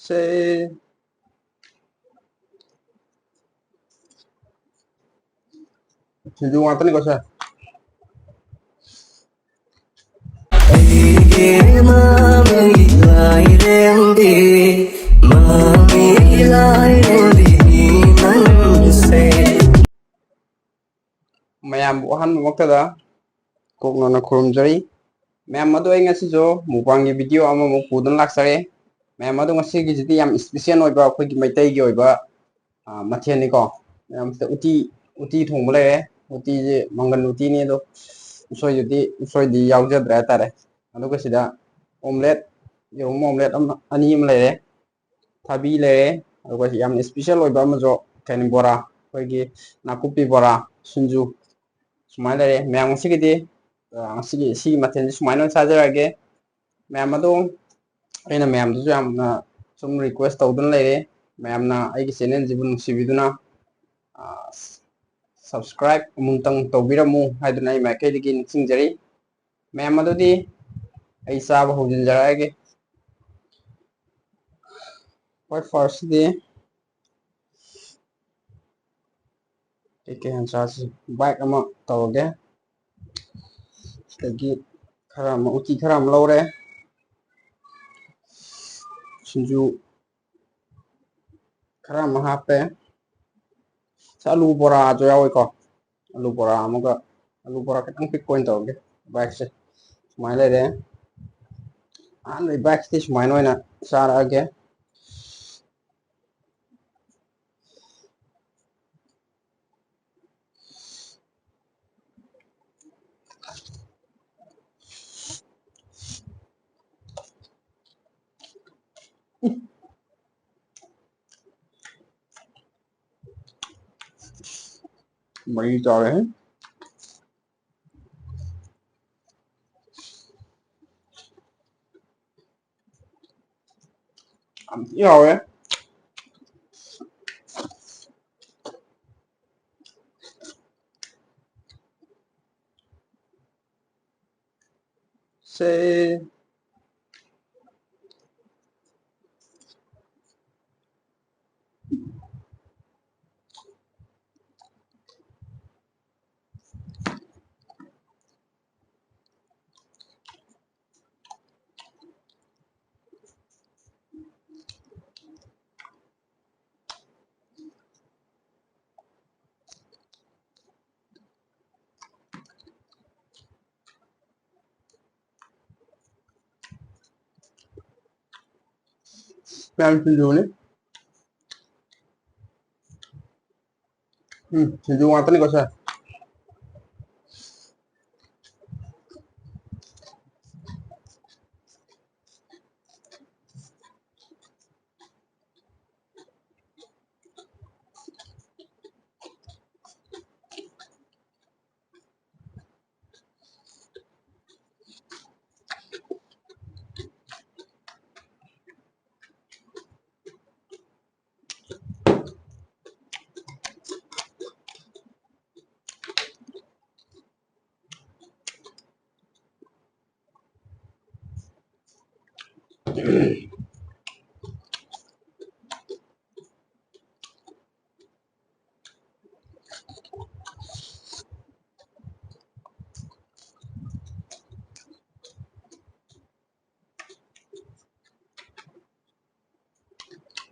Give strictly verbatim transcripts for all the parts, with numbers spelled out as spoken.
ꯁꯦ꯫ ꯁꯤꯡꯖꯨ ꯉꯥꯛꯇꯅꯤꯀꯣ ꯁꯦ꯫ ꯑꯩꯒꯤ ꯃꯃꯤ ꯂꯥꯏꯔꯦꯝꯕꯤ, ꯃꯃꯤ ꯂꯥꯏꯔꯦꯝꯕꯤ ꯅꯪꯁꯦ꯫ ꯃꯌꯥꯝꯕꯨ ꯑꯍꯥꯟꯕꯃꯛꯇꯗ ꯀꯣꯛꯅꯅ ꯈꯨꯔꯨꯝꯖꯔꯤ꯫ ꯃꯌꯥꯝ ꯑꯗꯣ, ꯑꯩ ꯉꯁꯤꯁꯨ ꯃꯨꯛꯕꯥꯡꯒꯤ ꯚꯤꯗꯤꯑꯣ ꯑꯃꯃꯨꯛ ꯄꯨꯗꯨꯅ ꯂꯥꯛꯆꯔꯦ꯫ ꯃꯌꯥꯝ ꯑꯗꯣ, ꯉꯁꯤꯒꯤꯁꯤꯗꯤ ꯌꯥꯝ ꯏꯁꯄꯤꯁꯦꯜ ꯑꯣꯏꯕ, ꯑꯩꯈꯣꯏꯒꯤ ꯃꯩꯇꯩꯒꯤ ꯑꯣꯏꯕ, ꯑ, ꯃꯊꯦꯜꯅꯤꯀꯣ꯫ ꯃꯌꯥꯝꯁꯤꯗ ꯎꯇꯤ, ꯎꯇꯤ ꯊꯣꯡꯕ ꯂꯩꯔꯦ꯫ ꯎꯇꯤꯁꯦ ꯃꯪꯒꯟ ꯎꯇꯤꯅꯤ, ꯑꯗꯣ ꯎꯁꯣꯏꯗꯨꯗꯤ, ꯎꯁꯣꯏꯗꯤ ꯌꯥꯎꯖꯗ꯭ꯔꯦ ꯍꯥꯏꯇꯥꯔꯦ꯫ ꯑꯗꯨꯒ ꯁꯤꯗ ꯑꯣꯝꯂꯦꯠ, ꯌꯦꯔꯨꯝ ꯑꯣꯝꯂꯦꯠ ꯑꯃ, ꯑꯅꯤ ꯑꯃ ꯂꯩꯔꯦ꯫ ꯊꯕꯤ ꯂꯩꯔꯦ, ꯑꯗꯨꯒ ꯌꯥꯝꯅ ꯏꯁꯄꯤꯁꯦꯜ ꯑꯣꯏꯕ ꯑꯃꯁꯨ ꯀꯩꯅꯣ, ꯕꯣꯔꯥ, ꯑꯩꯈꯣꯏꯒꯤ ꯅꯥꯀꯨꯞꯄꯤ ꯕꯣꯔꯥ, ꯁꯤꯡꯖꯨ, ꯁꯨꯃꯥꯏꯅ ꯂꯩꯔꯦ꯫ ꯃꯌꯥꯝ ꯉꯁꯤꯒꯤꯗꯤ, ꯑ, ꯉꯁꯤꯒꯤ ꯁꯤꯒꯤ ꯃꯊꯦꯜꯁꯤ ꯁꯨꯃꯥꯏꯅ ꯑꯣꯏꯅ ꯆꯥꯖꯔꯛꯑꯒꯦ꯫ ꯃꯌꯥꯝ ꯑꯗꯣ, ꯑꯩꯅ ꯃꯌꯥꯝꯗꯁꯨ ꯌꯥꯝꯅ ꯁꯨꯝ ꯔꯤꯀ꯭ꯋꯦꯁ ꯇꯧꯗꯨꯅ ꯂꯩꯔꯦ, ꯃꯌꯥꯝꯅ ꯑꯩꯒꯤ ꯆꯦꯅꯦꯜꯁꯤꯕꯨ ꯅꯨꯡꯁꯤꯕꯤꯗꯨꯅ, ꯑ, ꯁꯕꯁꯀ꯭ꯔꯥꯏꯕ ꯑꯃꯨꯛꯇꯪ ꯇꯧꯕꯤꯔꯝꯃꯨ ꯍꯥꯏꯗꯨꯅ ꯑꯩ ꯃꯥꯏꯀꯩꯗꯒꯤ ꯅꯤꯡꯁꯤꯡꯖꯔꯤ꯫ ꯃꯌꯥꯝ ꯑꯗꯨꯗꯤ ꯑꯩ ꯆꯥꯕ ꯍꯧꯖꯤꯟꯖꯔꯛꯑꯒꯦ꯫ ꯍꯣꯏ, ꯐꯥꯔꯁꯁꯤꯗꯤ ꯀꯩꯀꯩ ꯍꯥꯟꯅ ꯆꯥꯁꯤ? ꯕꯥꯏꯠ ꯑꯃ ꯇꯧꯔꯒꯦ꯫ ꯑꯗꯒꯤ ꯈꯔ ꯑꯃ, ꯎꯇꯤ ꯈꯔ ꯑꯃ ꯂꯧꯔꯦ꯫ ꯁꯤꯡꯖꯨ ꯈꯔ ꯑꯃ ꯍꯥꯞꯄꯦ꯫ ꯑꯂꯨ ꯕꯣꯔꯥꯁꯨ ꯌꯥꯎꯋꯤꯀꯣ꯫ ꯑꯂꯨ ꯕꯣꯔꯥ ꯑꯃꯒ, ꯑꯂꯨ ꯕꯣꯔꯥ ꯈꯤꯇꯪ ꯄꯤꯛꯄ ꯑꯣꯏꯅ ꯇꯧꯔꯒꯦ꯫ ꯕꯥꯏꯠꯁꯦ ꯁꯨꯃꯥꯏꯅ ꯂꯩꯔꯦ꯫ ꯑꯍꯥꯟꯕꯒꯤ ꯕꯥꯏꯠꯁꯤꯗꯤ ꯁꯨꯃꯥꯏꯅ ꯑꯣꯏꯅ ꯆꯥꯔꯛꯑꯒꯦ꯫ ꯃꯍꯤ ꯆꯥꯎꯔꯦ꯫ ꯌꯥꯝ ꯊꯤ ꯍꯥꯎꯋꯦ꯫ ꯁꯦ꯫ ꯃꯌꯥꯝ ꯁꯤꯡꯖꯨꯅꯤ꯫ ꯎꯝ, ꯁꯤꯡꯖꯨ ꯉꯥꯛꯇꯅꯤꯀꯣ ꯁꯦ꯫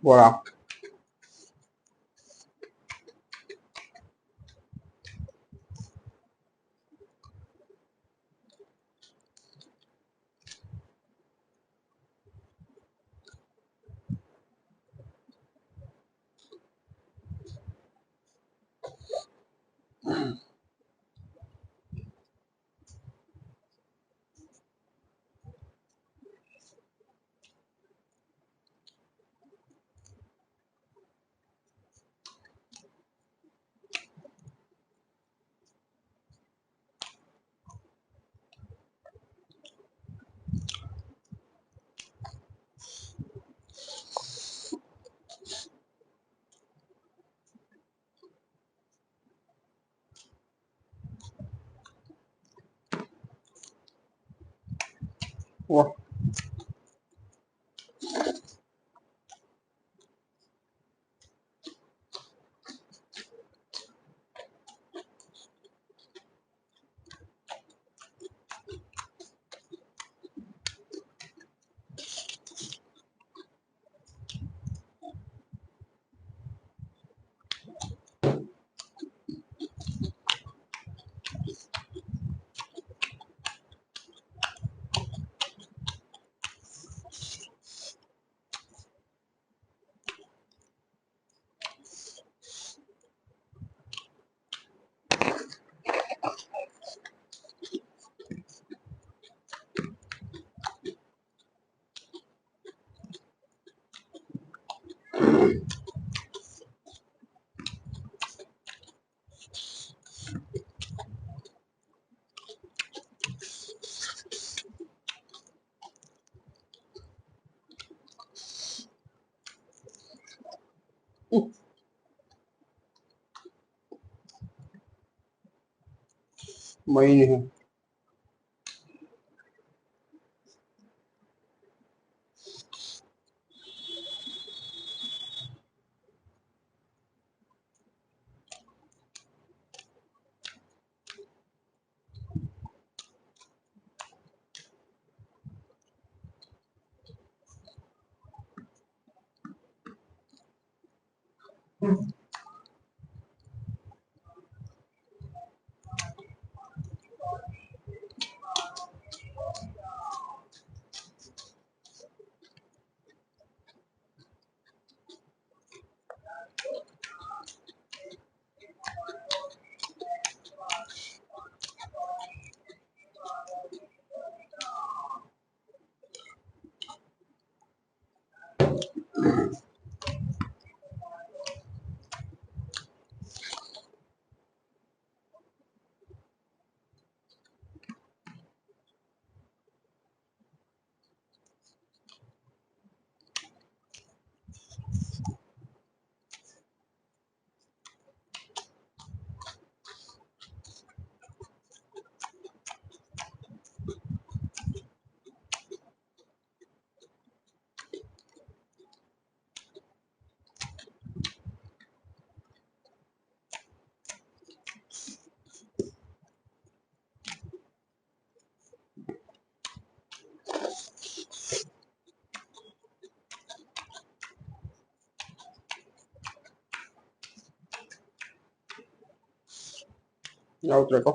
ꯕꯣꯔꯥ꯫ ꯋꯥ꯫ ꯃꯩꯅꯤ꯫ ꯌꯥꯎꯗ꯭ꯔꯦꯀꯣ꯫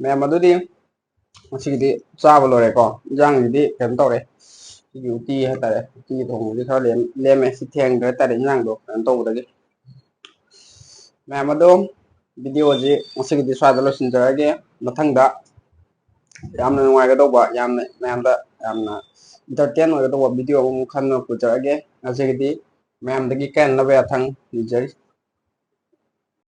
ꯃꯌꯥꯝ, ꯑꯗꯨꯗꯤ ꯉꯁꯤꯒꯤꯗꯤ ꯆꯥꯕ ꯂꯣꯏꯔꯦꯀꯣ꯫ ꯏꯟꯖꯥꯡꯒꯤꯗꯤ ꯀꯩꯅꯣ ꯇꯧꯔꯦ, ꯁꯤꯒꯤ ꯎꯇꯤ ꯍꯥꯏꯇꯥꯔꯦ, ꯎꯇꯤ ꯊꯣꯡꯕꯗꯤ ꯈꯔ ꯂꯦꯝ- ꯂꯦꯝꯃꯦ꯫ ꯁꯤ ꯊꯦꯡꯈ꯭ꯔꯦ ꯍꯥꯏꯇꯥꯔꯦ, ꯏꯟꯖꯥꯡꯗꯣ ꯀꯩꯅꯣ ꯇꯧꯕꯗꯒꯤ꯫ ꯃꯌꯥꯝ ꯑꯗꯣ, ꯚꯤꯗꯤꯑꯣꯁꯤ ꯉꯁꯤꯒꯤꯗꯤ ꯁ꯭ꯋꯥꯏꯗ ꯂꯣꯏꯁꯤꯟꯖꯔꯒꯦ꯫ ꯃꯊꯪꯗ ꯌꯥꯝꯅ ꯅꯨꯡꯉꯥꯏꯒꯗꯧꯕ, ꯌꯥꯝꯅ ꯃꯌꯥꯝꯗ ꯌꯥꯝꯅ ꯏꯟꯇꯔꯇꯦꯟ ꯑꯣꯏꯒꯗꯧꯕ ꯚꯤꯗꯤꯑꯣ ꯑꯃꯃꯨꯛ ꯈꯟꯅ ꯄꯨꯖꯔꯛꯑꯒꯦ꯫ ꯉꯁꯤꯒꯤꯗꯤ ꯃꯌꯥꯝꯗꯒꯤ ꯀꯥꯏꯅꯅꯕ ꯌꯥꯊꯪ ꯅꯤꯖꯔꯤ꯫